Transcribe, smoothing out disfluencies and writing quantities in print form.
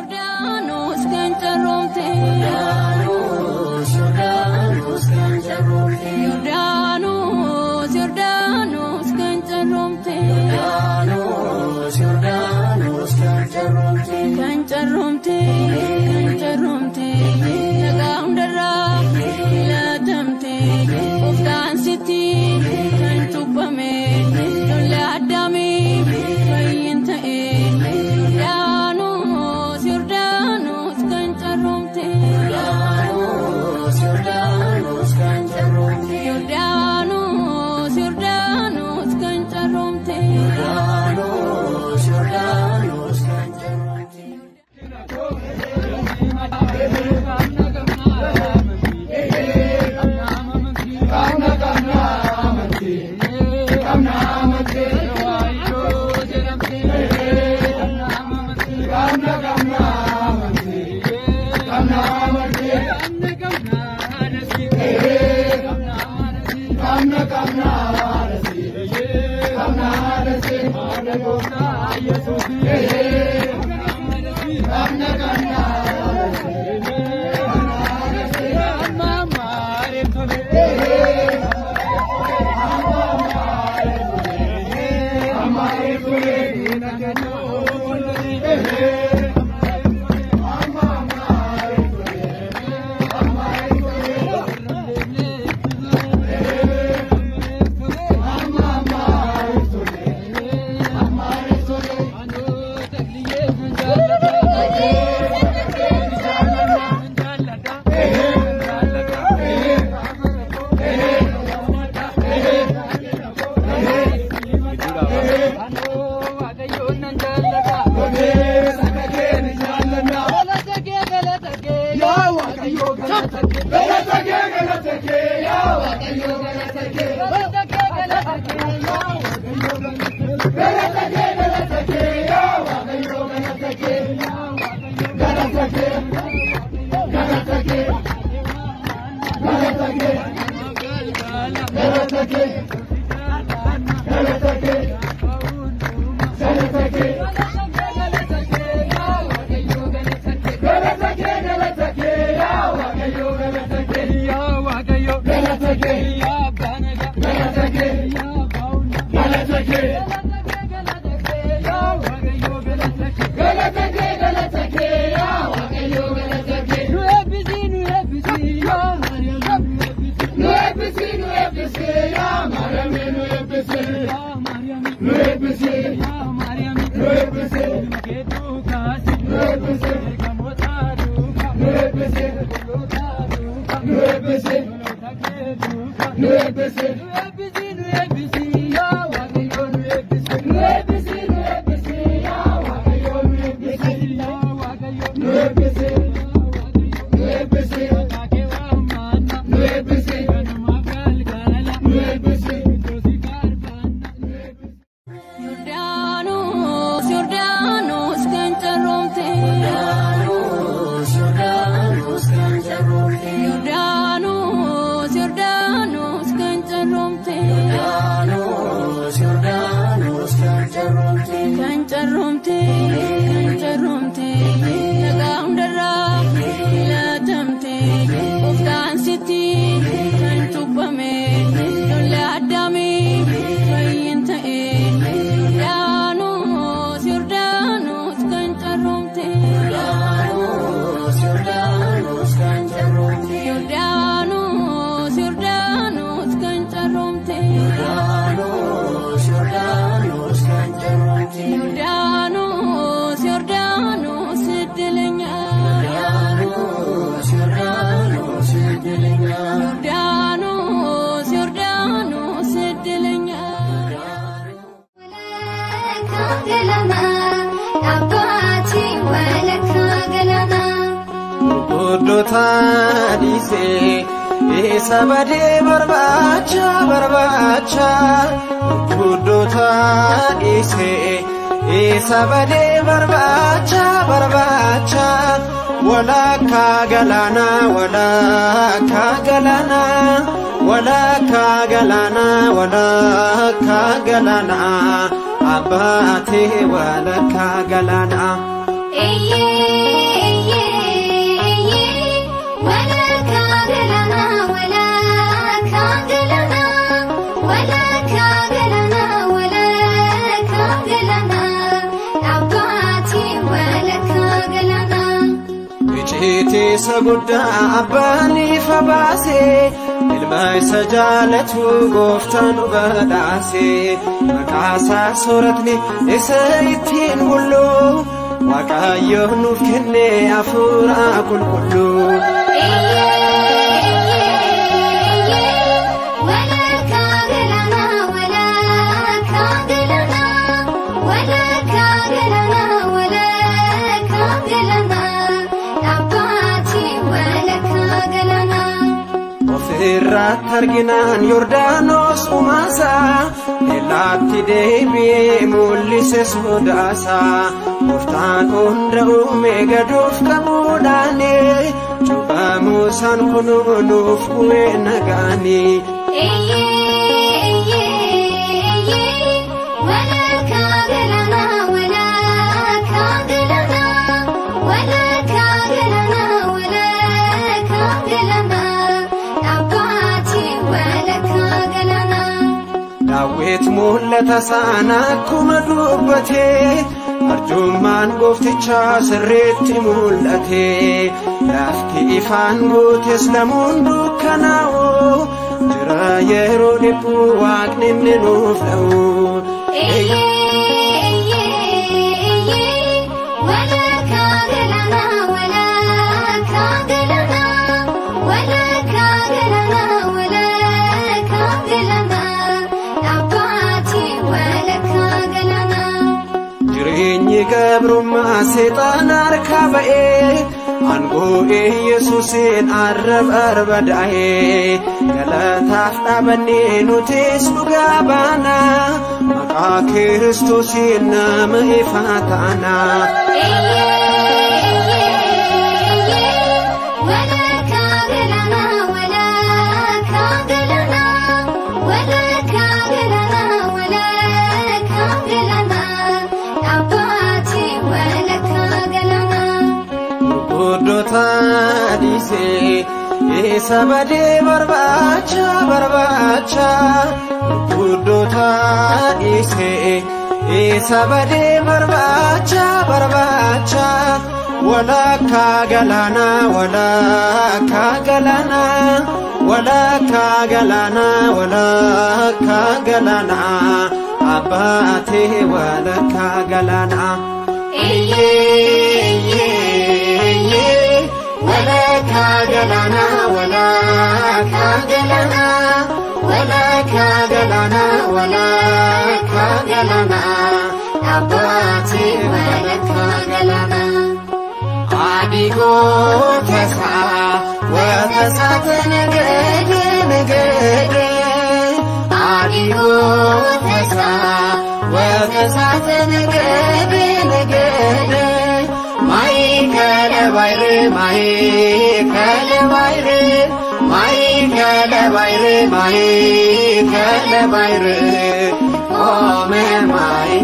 Yordaanos kan carroomte, Yordaanos, Yordaanos kan carroomte, Yordaanos, Yordaanos kan carroomte, Yordaanos, Yordaanos kan carroomte, kan carroomte, kan carroomte, nagaa hundarraa filatamte, gooftaan sitti kan cuuphame, lola addaamiif fayyin ta'e, Yordaanos, Yordaanos kan carroomte, Yordaanos, Yordaanos kan carroomte, Yordaanos, Yordaanos kan carroomte, Yordaanos, Yordaanos kan carroomte. Yordaanos, Yordaanos kan carroomte, Yordaanos, Yordaanos kan carroomte, Yordaanos, Yordaanos kan carroomte, Yordaanos, Yordaanos kan carroomte, kan carroomte, kan carroomte, nagaa hundarraa filatamte, gooftaan sitti kan cuuphame, lola addaamiif fayyin ta'e, Yordaanos, Yordaanos kan carroomte, Yordaanos, Yordaanos kan carroomte, Yordaanos, Yordaanos kan carroomte, Yordaanos, Yordaanos kan carroomte, Yordaanos, Yordaanos እድለኛ, Yordaanos, Yordaanos እድለኛ, Yordaanos, Yordaanos እድለኛ. Gurguddoota dhiisee isa badee barbaacha barbaacha, gurguddoota dhiisee isa badee barbaacha barbaacha, walakkaa galaanaa, walakkaa galaanaa, walakkaa galaanaa, walakkaa galaanaa, abbaatee walakkaa galaanaa. Eeyyee. Icciitii isa guddaa abbaan ifa baasee ilma isa jaalatu gooftaan nu badhaase maqaa isaa sooratni isa ittiin bullu Waaqayyo nuuf kenne hafuura qulqulluu. Ofirratti arginaan Yordaanos uumaasaa ellaatti deebi'ee mul'ise sodaasaa gooftaan hunda uume gaduuf qabuudhaani cuuphamuu isaan kunuu nuuf bu'ee nagaani. Daawit mul'ata sana akkuma dubbate arjummaan gooftichaa sirriitti mul'ate lafti ifaan guutes lamuun dukkanaa'u jira yeroo dhiphuu waaqni inni nuuf dha'u. Jireenyi gabrummaa seexaan harkaa ba'ee aangoo Yesuusiin arraba barbadaa'ee galataaf dhaabannee nutis dhugaa baana maqaa Kiristoosiin nama ifaa taana. Gurguddoota dhiisee isa badee barbaacha barbaacha gurguddoota dhiisee isa badee barbaacha barbaacha walakkaa galaanaa walakkaa galaanaa walakkaa galaanaa walakkaa galaanaa abbaatee walakkaa galaanaa. Walakkaa galaanaa walakkaa galaanaa walakkaa galaanaa walakkaa galaanaa abbaatee walakkaa galaanaa. Adigoo tasaa watasaate nagade nagade adigoo tasaa watasaate nagade nagade. Maikele bayre maikele bayre maikele bayre maikele bayre ome maikele.